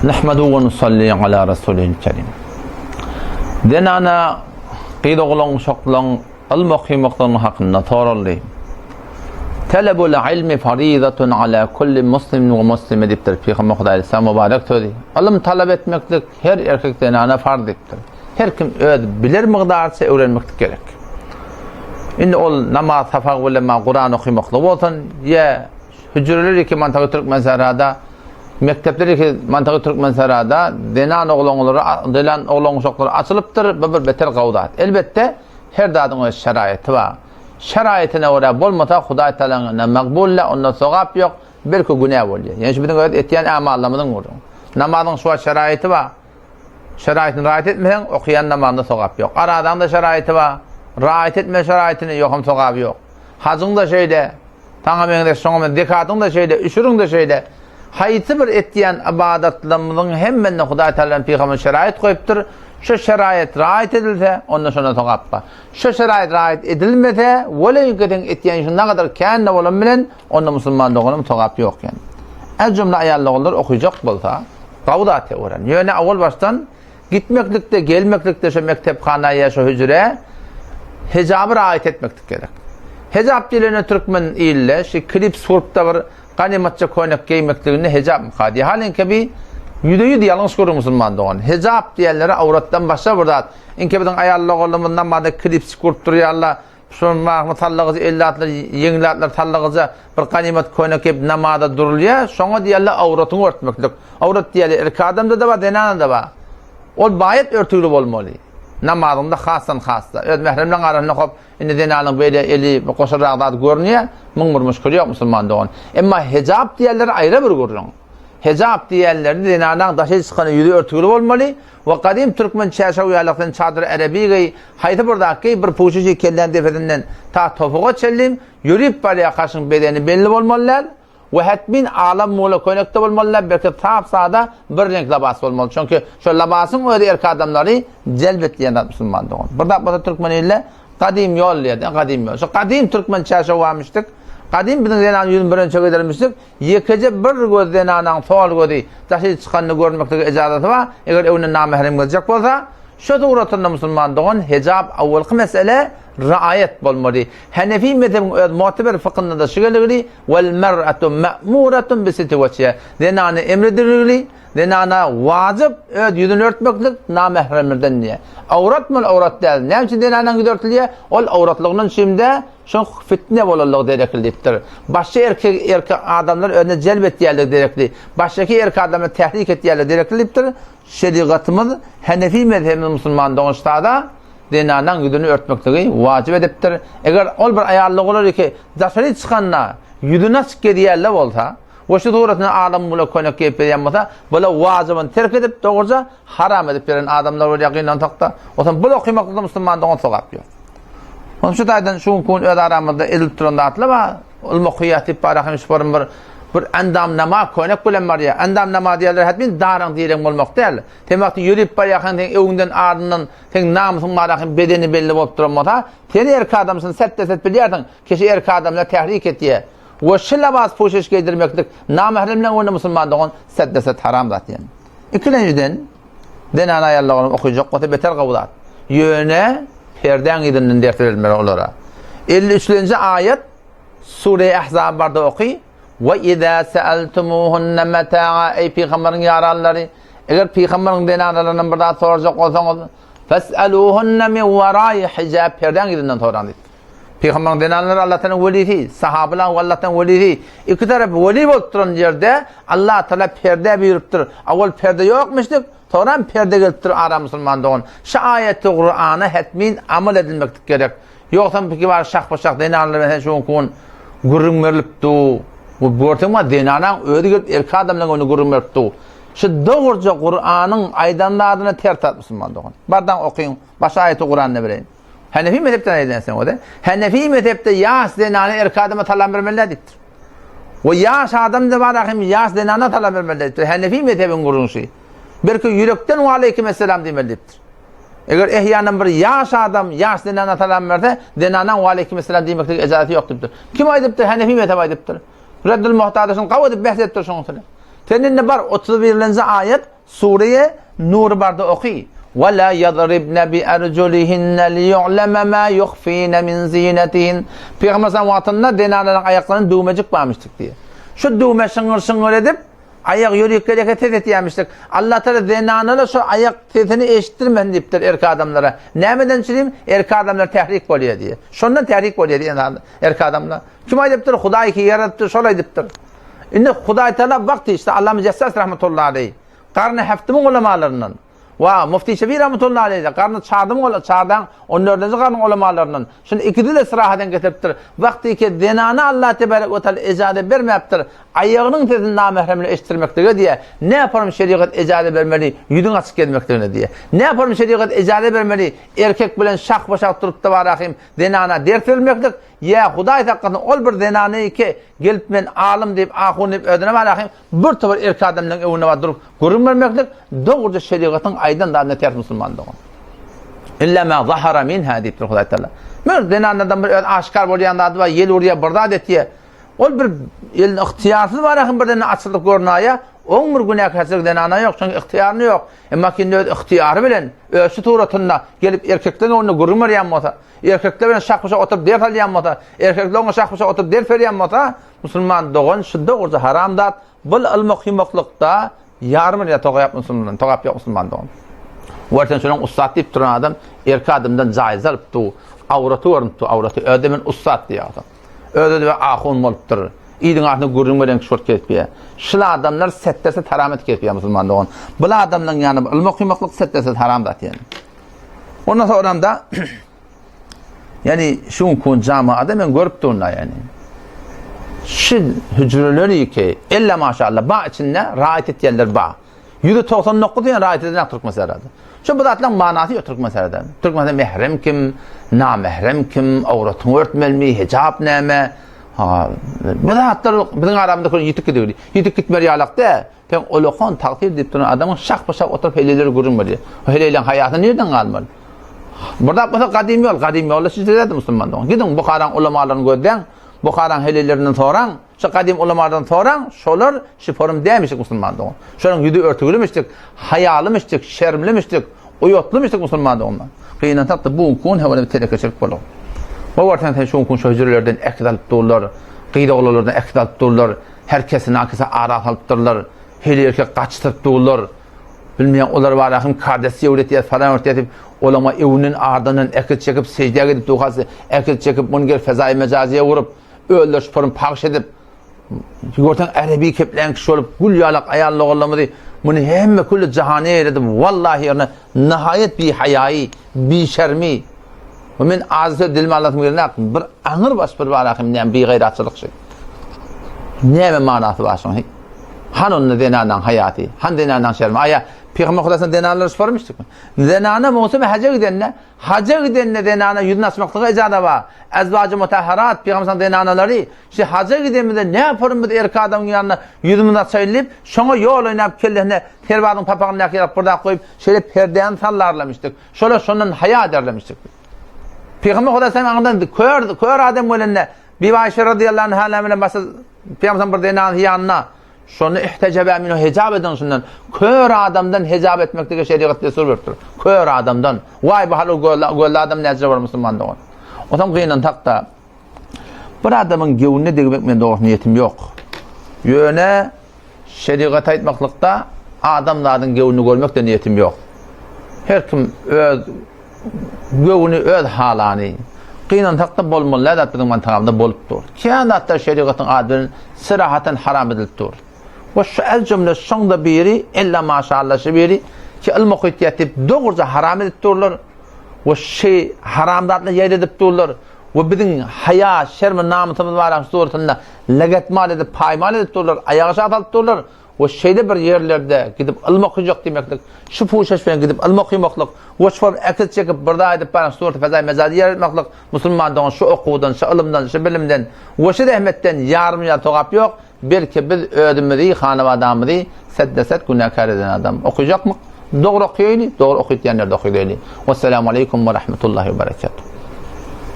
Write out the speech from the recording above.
Nahmadu we nusalli ala rasulil kerim. Zenana gyz oglan uşaklaň ylm okymaklygynyň hakynda soraldy. Talabul ilmi farizatun ala kulli muslimin we muslime diýipdir Pygamber Hudaý aleyhisselam mübarek sözi. Ylym talap etmeklik her erkek zenana farz diýipdir. Her kim öz biler mygdarça öwrenmeklik gerek. Indi ol namaz sapagy bilen ma Kuran okymaklygy bolsun, ýa Hüjreler iki mantagy Türkmensährada, mekdepler iki mantagy Türkmensährada zenan oglanlara, zenan oglan uşaklary açylypdyr, bu bir beter gowy zat. Elbetde, her zadyň öz şeraýaty bar. Şeraýatyna görä bolmasa, Hudaý Tagalaň ýanynda makbul däl, onda sogap ýok, belki günä bolýar. Ýöne şu biziň öz etýän amallarymyzyň gürrüňi. Namazyň şu wagt şeraýaty bar. Şeraýatyny raýat etmeseň, okaýan namazyňda sogap ýok. Arazaň-da şeraýaty bar. Raýat etme şeraýatyny, ýokam sogaby ýok. Hajyň-da şeýle. Saňa meňzeş, şoňa meňzeş, zekatyň-da şeýle, üşüriň-de şeýle. Haýsy bir etýän ybadatlarymyzyň hemmesinde Hudaý Tagala bilen pygamber şeraýat goýupdyr. Şo şeraýat raýat edilse, onda şonda sogap bar. Şo şeraýat raýat edilmese, weleýinki seň etýän işiň nagadar kän-de bolan bilen, onda musulman doganym sogap ýok ýani. Ez jümle aýal-ogullar okyjak bolsa, gawy zat öwren. Ýöne owal başdan Gitmeklikde, gelmeklikde şo mekdephana ýa şo hüjrä hejaby raýat etmeklik gerek. Hejap diýlende türkmen ilde şi klips gurupda bir ganymatça köýnek geýmekliginde hejapmyka diýýär. Halinki bi ýüze-ýüz ýalňyş gürrüň musulman dogan. Hejap diýenleri awratdan başga bir zat. Inki biziň aýal-oglanlarymyz namaza klipsik gurup durýarlar. Şol mahmy sallagyjy elli atlar, ýeňli atlar sallagyja bir ganymat köýnek geýip namaza durulýar. Şoňa diýerler awratyňy örtmeklik. Awrat diýerler erkek adamda-da bar, zenana-da bar. Ol baýat örtügli bolmaly. Namazyňda hasdan has-da. Öz mähremleň arasynda hop, indi zenanyň beýle eli goşarak zat görünýär, 1001 müşkil ýok musulman dogan. Emma hijap diýerler aýra bir gürrüň. Hijap diýenleri zenanaň daşy çykany ýüzi örtügli bolmaly we gadym türkmen çärşew ýalyk sen çadyr erebi geý, haýsy bir zat geý, bir puşuşy kelläň depesinden ta topuga çenli ýörüp barýar kaşyň bedeni belli bolmaly däl we hetmin ala mula köýnekde bolmaly däl belki sap sada bir reňk labas bolmaly çünki şo labasyň özi erkek adamlary jelp etýän zat musulman dogan. Bir zat bolsa türkmen ilde Gadym ýol diýýär, gadym ýol. Şu gadym türkmen çärşew barmyşdyk. Gadym biziň zenan ýüzüni birinçe gidermişdik. Ýekeje bir göz zenanaň sol gözi daşy çykanyny görmeklige ejazasy bar. Eger öňünden namährem geljek bolsa, şu suratynda musulman dogan hejap awwalky mesele raýat bolmaly. Henefi mezhebiň öz mu'teber fykynda-da şu geligli, Wal mer'atu ma'muratun bi sitri wejhiha. Zenana emredilgili, Zenana wajyp öz ýüzüni örtmeklik namähremlerden diýýär. Awrat mul awrat däl. Näme üçin zenanaň ýüzi örtülýär? Ol awratlygyndan üçin-de şoň fitne bolanlygy derekli diýipdir. Başga erkek erkek adamlar özüne jelp etýärligi derekli. Başgaky erkek adamlar tährik etýärligi derekli diýipdir. Şerigatymyz Henefi mezhebimiz musulman dogan ştada zenanaň ýüzüni örtmekligi wajyp edipdir. Eger ol bir aýallygy bolar iki daşary çykanda ýüzüni açyk gezýärler bolsa, We şu suratynda adam bula könek geýip berýän bolsa, bula wajybyny terk edip, dogruja haram edip beren adamlar bolýar gynansakda. Otam bul okymaklykda musulman dogan sogap ýok. Onuň şu taýdan şu günki gün öz aramyzda edilip duran zatlar bar. Ylmy okaýar diýip bar ahim şu bir bir endam nama könek bilen barýar. Endam nama diýerler hatmin daraň direň bolmak däl. Sen wagty ýörüp barýarkaň seň öňünden ardyndan seň namysyň bar ahim bedeni belli bolup duran bolsa, sen erkek adamsyň set-de-set bilýärsiň. Kişi erkek adamlar tährik etýär. We şu labas puşeş geýdirmeklik namähremleň öňünde musulman dogan set-de-set haram zat diýen. Ikilenjiden, zenan aýallar okyjak bolsa beter gowy zat. Ýöne perdäň yzyndan ders berilmeli olara. 53-nji aýat Sure Ahzab barda oky. We iza sa'altumuhunna mata'a eý pygamberiň ýaranlary, eger pygamberiň zenanalaryndan bir zat sorajak bolsaňyz, fas'aluhunna min wara'i hijab perdäň yzyndan soraň diýip. Pygamberiň zenanlary Allah Taala welisi, sahabalar Allah Taala welisi. Iki tarap weli bolup duran ýerde Allah Taala perde buýrupdyr. Awal perde ýokmuşdyk, soňra perde gelipdir ara musulman dogan. Şu aýaty Kur'ana hetmin amal edilmeklik gerek. Ýogsam piki bar şahba-şah zenanlar bilen şu gün gürrüň berlip du. Bu görseň bar zenanaň özi gelip erkek adamlaryň öňünde gürrüň berip du. Şu dogruja Kur'anyň aýdan zadyna ters zat musulman dogan. Bardan okyň, baş aýaty Kur'anda bereýin. Hanefi mezhepden aýdýan o-da. Hanefi mezhepde ýaş zenana erkek adama salam bermeli däl diýipdir. We ýaş adam da bar hem ýaş zenana salam bermeli diýipdir. Hanefi mezhebiň gurluşy. Belki ýürekden we aleyküm esselam diýmeli diýipdir. Eger ehýanan bir ýaş adam ýaş zenana salam berse, zenana we aleyküm esselam diýmeklige ejazeti ýok diýipdir. Kim aýdypdyr? Hanefi mezhep aýdypdyr. Reddül Muhtada şuny gawy edip bäs edipdir şonuň üstüne. Sen indi bar 31-nji aýat Sure-i Nury barda oky. Ve la yadribne bi erjulihinne liyu'leme ma yuhfine min zinetihin. Pygamber sallam wagtynda zenanlaryň aýaklarynda düwmejik barmyşdyk diýýär. Şu düwme şyňyr-şyňyr edip, aýak ýörük gereke ses etýärmişdik. Allah Teala zenanlara şu aýak sesini eşitdirmesin diýipdir erkek adamlara. Nämeden üçin? Erkek adamlar tährik bolýar diýýär. Şondan tährik bolýar diýýär erkek adamlar. Kim aýdypdyr? Hudaý ki ýaradypdyr, şol aýdypdyr. Indi Hudaý Teala wagty işte Allama Jessas rahmetullahi aleý garny heftimiň ulamalaryndan we Mufti Şefi rahmetullahi aleý garny çardymyň ula çardan 14-nji garnyň ulamalaryndan şuny ikisi-de syrahaten getiripdir. Wagty ki zenana Allah tebarek we taala ejaze bermäpdir. Aýagynyň sesini namähremle eşitdirmeklige diýe, ne yaparym şerigat ejaze bermeli ýüzüň açyk gezmekligine diýe. Ne yaparym şerigat ejaze bermeli erkek bilen şahba-şah durup-da barahym zenana ders bermeklik Ýa, Hudaý saklasyn, ol bir zenany ki, gelip men alym diýip, ahun diýip özüne barahym, bir topar erkek adamlaryň öňünde baryp durup gürrüň bermeklik dogruja şerigatyň aýdan zadyna ters musulman dogan. Illa ma zahara minha diýipdir Hudaý Taala. Bir zenanlardan bir öz aşgär bolýan zady bar, ýel urýar, bir zat etýär. Ol bir elini ygtyýarsyz barahym birden açylyp görnaýa, oň bir günäkärçilik zenana ýok, çünki ygtyýaryny ýok. Emma ki indi öz ygtyýary bilen, öz şu suratynda gelip erkekleň öňünde gürrüň berýän bolsa, Erkekler bilen şah-bu-şah oturyp ders alýan bolsa, erkekler oňa şah-bu-şah oturyp ders berýän bolsa, musulman dogan şu dogruja haram zat, bul ylmy okymaklykda ýarym ýa togap musulman, togap ýok musulman dogan. Görsen şonuň ussat diýip duran adam erkek adamdan jaýyz alyp du, awraty görünip du, awraty özi men ussat diýýär. Özi de ahun bolupdyr. Iliň arasynda gürrüň beren kişi bolup gezipýär. Şul adamlar setdese haram edip gezipýär musulman dogan. Bul adamlaryň ýany ylmy okymaklyk setdese haram zat ýani. Ondan soňram da yani şu kun jamaada men görüp durna yani. Şu hücreleri ki ella maşallah ba içinde rahat etýänler ba. 199 yani rahat eden Türk meselede. Şu bu zatlaryň manasy ýok Türk meselede. Türk meselede mehrem kim, namehrem kim, awratyňy örtmelimi, hijab näme? Ha, bu zatlar biziň aramyzda köne ýitip gidiyor. Ýitip gitmeli ýalak däl. Sen olakan tagsyr diýip duran adamyň şah-bu-şah oturyp heleýleri gürrüň berýär. O heleýleň haýasy nirden galmaly? Bir zat bolsa gadym ýol, gadym ýolda şeýle musulman dogan. Gidiň Buharaň ulamalaryny gözläň, Buharaň heleýlerinden soraň, şu gadym ulamalardan soraň, şolar şiforum dämişik musulman dogan. Şolaryň ýüzi örtüglimişdik, haýalymyşdyk, şermlimişdik, uýatlymişdik musulman doganlar. Gynansak-da bu gün hewele bir telekeçilik bolar. Bu görseň sen şu gün şu hüjrelerden äkit alyp durlar, gyz oglanlardan äkit alyp durlar. Her kesi nakese ara salypdyrlar. Heli erkek gaçdyryp durlar. Bilmeýän olar bar ahym kardesi öwretýär, falan öwretýär diýip, olama öwünden ardandan äkit çekip sejdä gidip duhasy äkit çekip muny gel fezaýy mejaziýa urup, özleri şuparyn pagş edip, görseň ärebi keplän kişi bolup gül ýalak aýal doganlarymyzy muny hemme külli jahana eýledip, wallahi ýerine nahaýat bihaýaýy, bişermi, We men azy söz dilime alasym gelenok. Bir aňyr baş bir bar ahim näme bigaýratçylyk şu. Näme manasy bar şoň? Han onda zenanaň haýaty, han zenanaň şermi. Aýa Pygamber Hudaýdan zenanlar sormuşdyk. Zenana mowsum haja gidende, haja gidende zenana ýüzüni açmaklyga ijaza bar. Azwajy mutahharat Pygamber zenanalary şu haja gidemizde ne yaparym biz erkek adamyň ýanyna ýüzümizi açaýyn diýip, şoňa ýol oýnap kellesine serbazyň papagyndaky ýaly bir zat goýup, şeýle perdäni sallarlamışdyk. Şolar şondan haýa ederlemişdik. Pygamber Hudaý sen aňdan kör kör adam welende Bibi Aýşe radiyallahu anha bilen başa Pygamber bir zenanyň ýanyna şony ihtejebe minu hijab edin şundan. Kör adamdan hijab etmeklige şerigat destur beripdir. Kör adamdan. Waý bu haly gözli adam näce bar musulman dogan. Otam gynansak da bir adamyň göwnüne degmek men dogrusu niýetim ýok. Ýöne Şerigat aýtmaklykda adamzadyň göwnüni görmek-de niýetim ýok. Her kim öz göwni öz halany. Gynansak-da bolmaly däl zat biziň mantagamyzda bolup dur. Kän zatlar şerigatyň ady bilen syrahatdan haram edilip dur. We şu ez jümle şoň-da biri, ella maşalla şu biri ki ylym okytýar diýip dogruja haram edip durlar. We şeý haram zatlary ýaýradyp durlar. We biziň haýa, şermi, namysymyz barada suratynda legetmal edip, paýmal edip durlar, aýak aşagy salyp durlar we şeýle bir ýerlerde gidip ylym okajak diýmeklik, şu puşeş bilen gidip ylym okamaklyk we şu äkit çekip bir zat edip baran suraty fezaý mejazy ýaratmaklyk musulman dogan şu okuwdan, şu ylymdan, şu bilimden we şu zähmetden ýarym ýa togap ýok, belki biz özümizi, hanabadamyzy setde-set günäkär eden adam. Okajakmyk? Dogry okaýaly, dogry okatýan ýerde okaýaly. Wessalamu aleýkum we rahmetullahi we berekatuh.